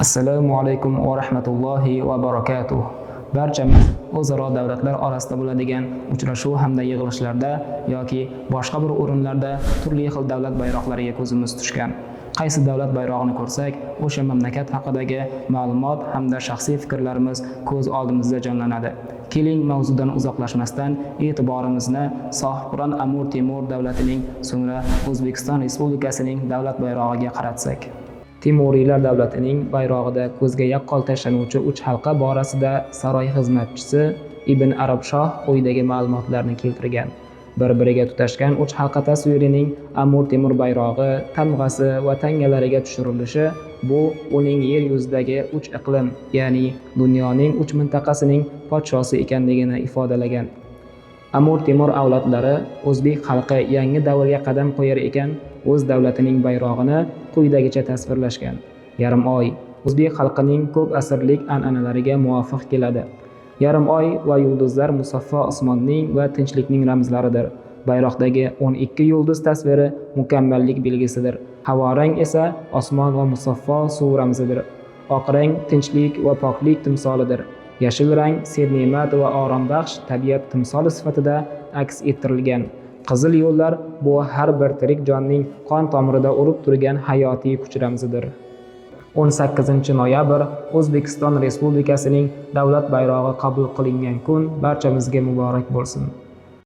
Assalomu alaykum va rahmatullohi va barakatuh. Barchamiz o'zaro davlatlar orasida bo'ladigan uchrashuv hamda yig'ilishlarda yoki boshqa bir o'rinlarda turli xil davlat bayroqlariga ko'zimiz tushgan. Qaysi davlat bayrog'ini ko'rsak, o'sha mamlakat haqidagi ma'lumot hamda shaxsiy fikrlarimiz ko'z oldimizda jonlanadi. Keling, mavzudan uzoqlashmasdan e'tiborimizni Sohibqiron Amir Temur davlatining, so'ngra O'zbekiston Respublikasining davlat bayrog'iga qaratsak. Temuriylar davlatining bayrog'ida ko'zga yaqqol tashlanuvchi uch halqa borasida saroy xizmatchisi Ibn Arabshoh quyidagi ma'lumotlarni keltirgan. Bir-biriga tutashgan uch halqa tasvirining Amir Temur bayrog'i, tamg'asi va tangalariga tushirilishi bu uning yer yuzidagi uch iqlim, ya'ni dunyoning uch mintaqasining podshosi ekanligini ifodalagan. Amir Temur avlodlari, o'zbek xalqi yangi davrga qadam qo'yar ekan, o'z davlatining bayrog'ini quyidagicha tasvirlashgan. Yarim oy o'zbek xalqining ko'p asrlik an'analariga muvofiq keladi. Yarim oy va yulduzlar musaffo osmonning va tinchlikning ramzlaridir. Bayroqdagi 12 yulduz tasviri mukammallik belgisidir. Havorang esa osmon va musaffo suv ramzidir. Oq rang tinchlik va poklik timsolidir. Yashil rang serne'mat va orombaxsh tabiat timsoli sifatida aks ettirilgan. Qizil yo'llar bu har bir tirik jonning qon tomirida urib turgan hayotiy kuch ramzidir. 18 noyabr O'zbekiston Respublikasining davlat bayrog'i qabul qilingan kun barchamizga muborak bo'lsin.